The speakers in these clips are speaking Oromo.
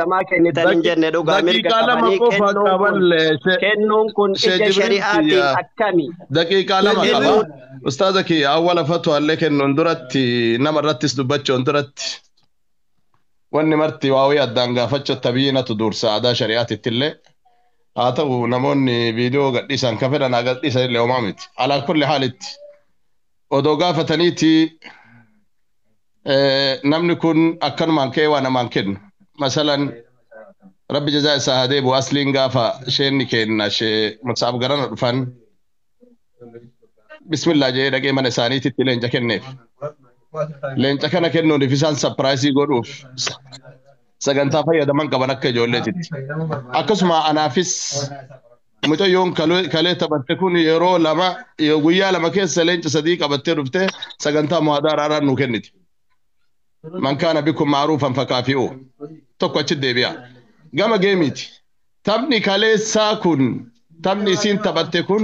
Samaa kennitan hin jenne dhugaa mirga Daqiiqaa 2 qabanii qofa kennuun kun qaballee kennuun kun Shee ija Jibriil shari'aatiin kiyya akkami? daqiiqaa 2 qaba. Kennuun Ustaaza kiyya awwala fatwaallee kennuun duratti nama irrattis dubbachuun duratti wanni marti waawii addaan gaafachuu tabiinatu dursa aadaa shari'aatitti illee haa ta'u namoonni viidiyoo gadhiisan ka fedhan haa gadhiisan illee homaa miti. Alaa kulli haalitti odoo gaafataniiti namni kun akkanumaan ka'ee waa namaan kennu. Masalan rabbi jazaa isaa haa deebi'u asliin gaafa isheen kenna ishee musaaf garana dhufan bismillah jedhee dhaqee mana isaaniititti leenca kenneef. Leenca kana kennuuniif isaan sapiraayisii godhuuf sagantaa fayyadaman qaban akka ijoolleetitti. Akkasuma anaafis mucayyoon kalee taphatte kun yeroo 2 guyyaa 2 keessa leenca 3 qabattee dhufte sagantaa muhadaaraadhaan nu kenniti. Man kaana bikum ma'ruufan fakaafi'u. Tokko achi deebi'a. Gama geemiiti. Taphni kaleessaa kun taphni isiin taphatte kun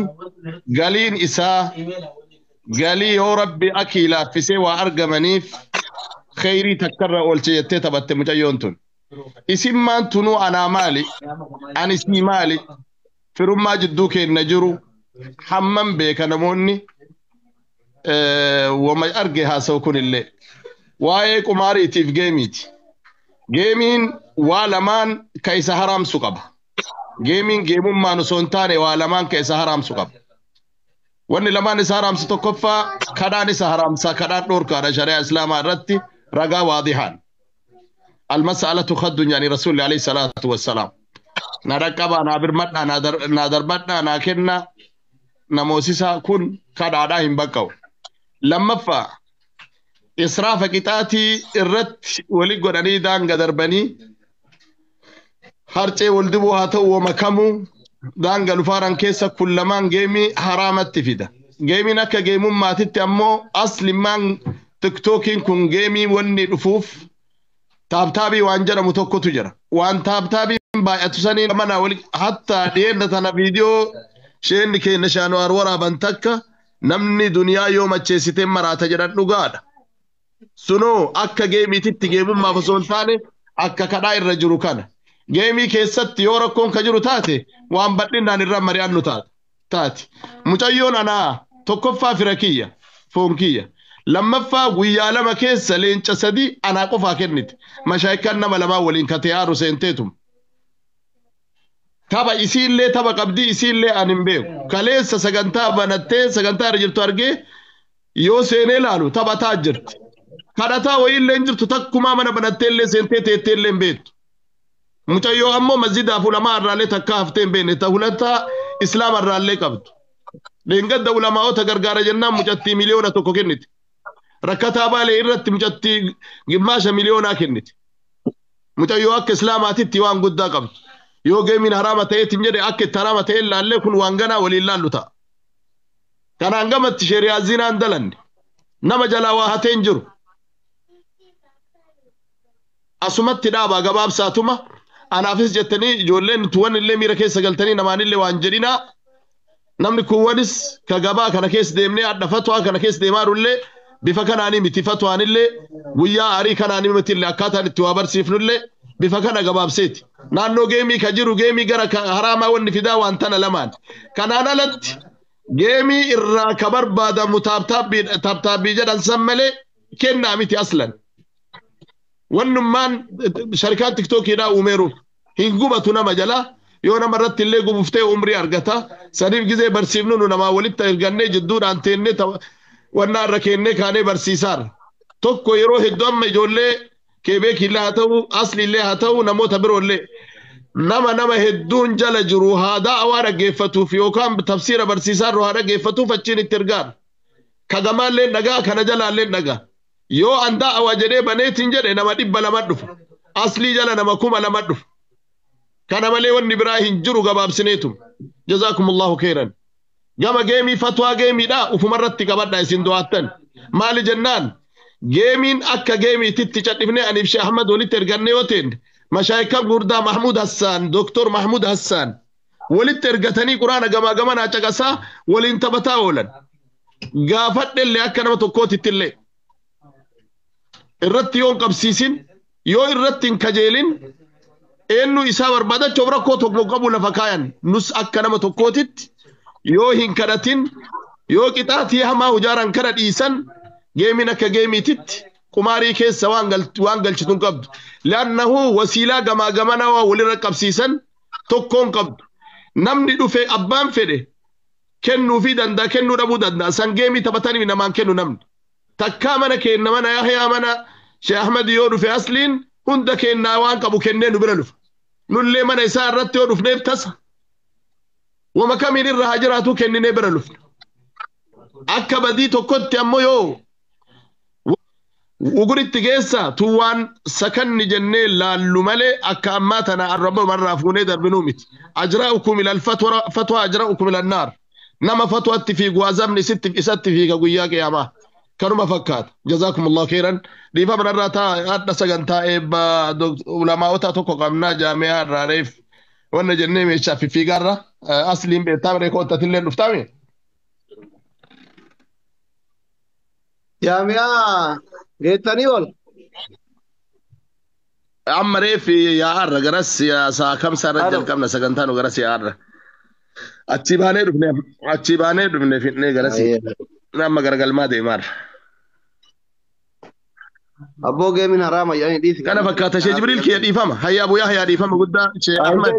galiin isaa galii yoo rabbi akii laaffisee waa argamaniif kheyrii takkarra oolche jettee taphatte mucayyoon tun. Isin maan tunuu anaa maali? Ani sii maali? Firummaa jidduu keenna jiru hammam beeka namoonni wama arge haasa'u kunillee. Waa'ee qumaariitiif geemiiti. Geemiin waa lamaan ka isa haraamsu qaba. Geemiin geemummaan osoo hin taane waa lamaan ka isa haraamsu qaba. Wanni lamaan isa haraamsu tokkoffaa kadhaan isa haraamsaa kadhaan dhoorkaadha shari'aa islaamaa irratti ragaa waadihaan. Almas'alatu khaddun jedhanii rasuulli alayhi salaatu wassalaam. Na dhaqqabaa naa birmadhaa naa darbadhaa naa kennaa namoosisaa kun kadhaadhaa hin baqqa'u. Lammaffaa israafa qixaatii irratti wali godhanii daanga darbanii harcee wal dibuu haa ta'u wama kamuu daanga lufaaran keessa kun lamaan geemii haraamatti fida. Geemiin akka geemummaatitti ammoo aslimmaan tiktookiin kun geemii wanni dhufuuf taaptaabii waan jedhamu tokkotu jira. Waan taaptaabiin baay'atu saniin mana wali hatta dhiyeenya tana viidiyoo sheenni keenya shaanuwaar waraaban takka namni duniyaa yoo macheessitee maraata jedhan dhugaadha. Sunoo akka geemiititti geemummaaf osoo hin taane akka kadhaa irra jiru kana. Geemii keessatti yoo rakkoon ka jiru taate waan bal'inaan irra mari'annu taati. Mucayyoon anaa tokkoffaa fira kiyya foon kiyya. Lammaffaa guyyaa 2 keessa leenca 3 anaa qofaa kennite. Mashaayikaan nama 2 waliin katee haaru seenteetum. Tapha isiillee tapha qabdii isiillee ani hin beeku. Kaleessa sagantaa banattee sagantaa irra jirtu argee yoo seenee laalu taphataa jirti. Kadhataa wayiillee hin jirtu takkumaa mana banattee illee seentee teettee illee hin beektu. Mucayyoo ammoo masjidaaf ulamaa irraallee takka haftee hin beekne ta'ulataa islaama irraallee qabdu. Dheengadda ulamaa'ota gargaara jennaan mucattii miliyoona 1 kenniti. Rakkataa baalee irratti mucattii gimmaasha miliyoonaa kenniti. Mucayyoo akka islaamaatitti waan guddaa qabdu. Yoo geemiin haraama ta'eetiin jedhe akka itti haraama ta'e laallee kun waan ganaa waliin laallu ta'a. Kanaan gamatti sheriyaa zinaan dalanne. Nama jalaa waa hatee hin jiru. Asumatti dhaabaa gabaabsaatuma anaafis jettanii ijoolleen tuwwan illee miira keessa galtanii namaanillee waan jedhinaa. Namni kuwwanis ka gabaa kana keessa deemnee adda fatwaa kana keessa deemaa jirullee bifa kanaanii miti fatwaanillee guyyaa aarii kanaanii miti illee akkaataan itti waa barsiifnullee bifa kana gabaabseeti. Naannoo geemii ka jiru geemii gara haraamaa wanni fidaa waan tana lamaan. Kanaan alatti geemii irraa ka barbaadamu taaptaabbii jedhan san malee kennaa miti aslan. Wannummaan sharikaan tiktookiidhaa uumeeruuf hin gubatu nama jalaa yoo nama irratti illee gubuftee umrii argata. Saniif gizee barsiifnu nu namaa walitti ergannee jidduudhaan teennee wannaa irra keennee kaanee barsiisaarra. Tokko yeroo hedduu amma ijoollee keebeekillee haa ta'u asliillee haa ta'u namoota biroollee nama hedduun jala jiru haa da'awaa dhaggeeffatuuf yookaan tafsiira barsiisaarru haa dhaggeeffatuuf achiin itti ergaan. Kagamaallee dhagaa kana jalaallee dhagaa. Yoo an da'awaa jedhee baneetiin jedhe nama 200 dhufa. Aslii jala nama 2000 dhufa. Kana malee wanni biraa hin jiru gabaabsineetum. Jazaakumullahu khairan. Gama geemii fatwaa geemiidha ufumarratti qabadha isin du'aattan. Maali jennaan geemiin akka geemiititti cadhifnee aniif Sheekh Ahmad walitti ergannee yoo ta'e mashaayikan gurdaa Mahmud Hassan Doktor Mahmud Hassan walitti ergatanii quraana gamaa gamanaa caqasaa waliin taphataa oolan. Gaafadhellee akka nama tokkootitti illee irratti yoo hin qabsiisin yoo irratti hin kajeelin Eenyu isaa barbaadachuuf rakkoo tokko qabu lafa kaayan. Nus akka nama tokkootitti yoo hin kadhatin, yoo qixaatii hamaa hujaaran kana dhiisan, geemiin akka geemiititti qumaarii keessa waan galchitu hin qabdu. Li'annahu wasiilaa gamaa gamanaa waa walirra qabsiisan tokkoon qabdu. Namni dhufe abbaan fedhe kennuufii danda'a, kennuu dhabuu danda'a. San geemii taphatanii namaan kennu namni. Takkaa mana keenna, mana Yahyaa, mana Sheekh Ahmad yoo dhufe asliin hunda kennaa waan qabu kennee nu bira dhufa. Nullee mana isaa irratti yoo dhufneef tasa. Wama kamiin irra haa jiraatu kenninee bira dhufna. Akka badii tokkotti ammoo yoo uguritti geessa tun waan sakanni jennee laallu malee akka ammaa tana arraba fuunee darbinuu miti. Ajra'ukum ilal fatwa, fatwa ajra'ukum ilal naar. Nama fatwaatti fiigu azabni sitti isatti fiiga guyyaa qiyaamaa. Kanuma fakkaata. Jazaakumullahu khairan. Dhiifama narraa taa hadha sagantaa eebba ulamaa'ota tokko qabnaa jaami'aa irraa reef wanna jennee meeshaa fiffiigaarra asliin beektaa miree koottatillee dhuftaami. Jaami'aa geettanii ol. Amma reef yaa'arra garas saa kamsa irra jalqabna sagantaa nu garas yaa'arra. Achii baanee dhufne, achii baanee dhufne fidnee garas amma garagalmaa deemaarra. Abboo geemiin haraama jedhanii dhiisi. Kana fakkaata. Shee Jibriil kiyya dhiifama. Hayyaa buyaa hayyaa dhiifama guddaa. Shee Ahmad.